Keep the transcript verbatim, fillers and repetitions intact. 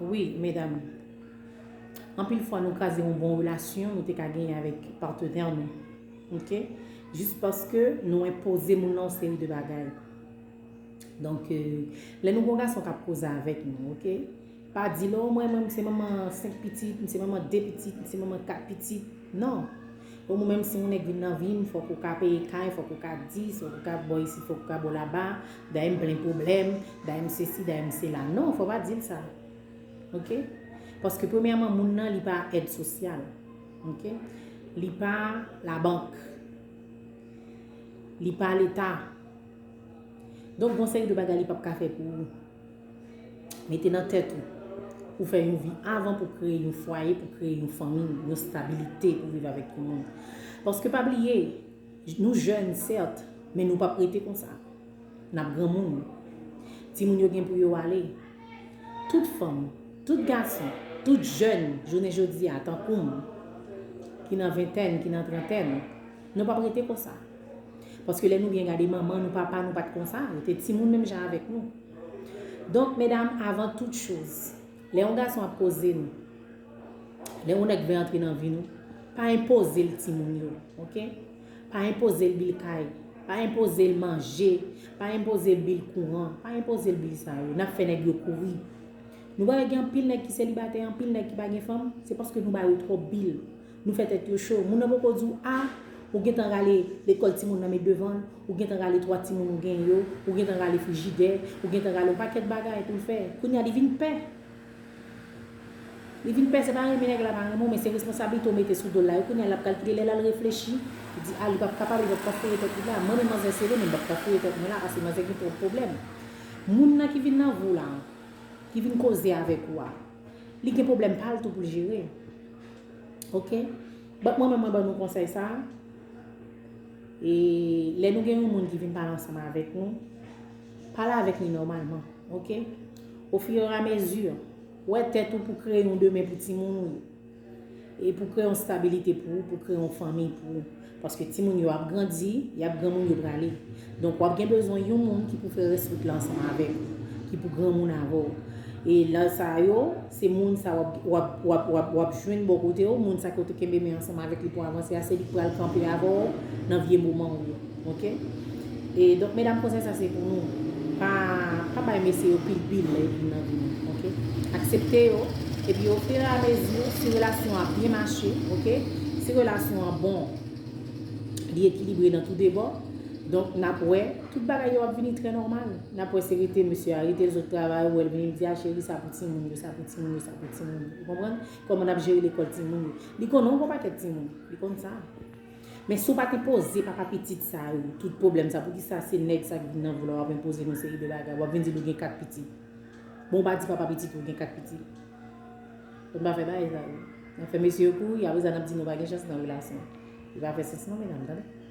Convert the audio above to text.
Wi, medam. Anpil fwa nou kraze yon bon relasyon nou te ka genyen avèk patnè nou. Ok? Jis paske nou enpoze moun nan yon seri de bagay. Donk, lè nou gon gason k ap koze avèk nou, ok? Pa di l, o, mwen, mwen, m se manman senk pitit, m se manman de pitit, m se manman kat pitit. Non. Ou menm si yon nèg vin nan vi m, fòk ou ka peye kay, fòk ou ka di, fòk ou ka bò isi, fòk ou ka bò laba, dayè m plen pwoblèm, dayè m sesi, dayè m sela. Non, fò pa di l sa. Ok? Paske premyèman, moun nan, li pa èd sosyal. Ok? Li pa labank. Li pa leta. Donk, gon seri de bagay li p ap ka fè pou ou. Mete nan tèt ou, ou fè yon vi avan pou kreye yon fwaye, pou kreye yon fanmi, yon stabilite pou viv avèk yon moun. Paske pa bliye, nou jèn, sèt, men nou p ap rete konsa. N ap granmoun. Timoun yo gen pou yo ale. Tout fanm, tout gason, tout jèn, jounen jodi a, tankou m, ki nan ventèn, ki nan trantèn, nou p ap rete konsa. Paske lè nou byen gade manman nou, papa nou pa t konsa, yo te timoun menm jan avèk nou. Donk, medam, avan tout choz, lè yon gason ap koze nou, lè yon nèg vle antre nan vi nou, pa enpoze l timoun yo, ok? Pa enpoze l bil kay, pa enpoze l manje, pa enpoze l bil kouran, pa enpoze l bil sa yo. N ap fè nèg yo kouri. Nou pa wè gen anpil nèg ki selibatè, anpil nèg ki pa gen fanm, se paske nou ba yo twòp bil. Nou fè tèt yo cho. Moun nan poko di w, a, ou gentan rale lekòl timoun nan met devan l, ou gentan rale twa timoun ou gen yo, ou gentan rale frijidè, ou gentan rale yon pakèt bagay pou l fè. Kounye a, li vin pè. Li vin pè, se pa renmen nèg la pa renmen w, men se responsablite w mete sou do l la. Yo kounye a, l ap kalkile lè l al reflechi, li di, a, li p ap kapab, li p ap ka foure tèt li la. Mwen menm manzè sere, men m p ap ka foure tèt mwen la, paske manzè gen twòp pwoblèm. Moun nan ki vin nan vi w la, ki vin koze avèk ou a, li gen pwoblèm pa l tou pou l jere. Ok? But mwen menm, mwen ban nou konsèy sa. E lè nou gen yon moun ki vin pale ansanm avèk nou, pale avèk li nòmalman. Ok? Ofiramezi, wè tèt ou pou kreye yon demen pou timoun ou yo. E pou kreye yon stabilite pou ou, pou kreye yon fanmi pou ou. Paske timoun yo ap grandi, y ap granmoun, yo prale. Donk, w ap gen bezwen yon moun ki pou fè rès wout la ansanm avèk ou, ki pou granmoun avè w. E lè sa yo, se moun sa w ap, w ap, w ap, w ap, w ap jwenn bò kote w, moun sa ke w te kenbe men ansanm avèk li pou avanse a, se li k pral kanpe avè w nan vye moman w yo. Ok? E donk, medam, konsèy sa se pou nou. Pa, pa bay mesye yo pil bil lè yo vin nan vi nou. Ok? Aksepte yo. Epi, ofiramezi, si relasyon an ap byen mache, ok? Si relasyon an bon, li ekilibre nan tou de bò. Donk, n ap wè, tout bagay yo ap vini trè nòmal. N ap wè se rete mesye a, rete l sot travay, ou wè l vini, l di, a, cheri, sa pou timoun yo, sa pou timoun yo, sa pou timoun yo. Ou konprann? Kòman n ap jere lekòl timoun yo. Li konnen w gon pakèt timoun. Li konn sa. Men si w pa t enpoze papa pitit sa yo, tout pwoblèm sa, poukisa se nèg sa ki vin nan vi w la, w ap enpoze l yon seri de bagay, w ap vin di l ou gen kat pitit. Bon, w pa di papa pitit ou gen kat pitit. Fò n pa fè bagay sa yo. N ap fè mesye yo kouri, apre sa n ap di nou pa gen chans nan relasyon. Li pa fè sans non, medam, tande.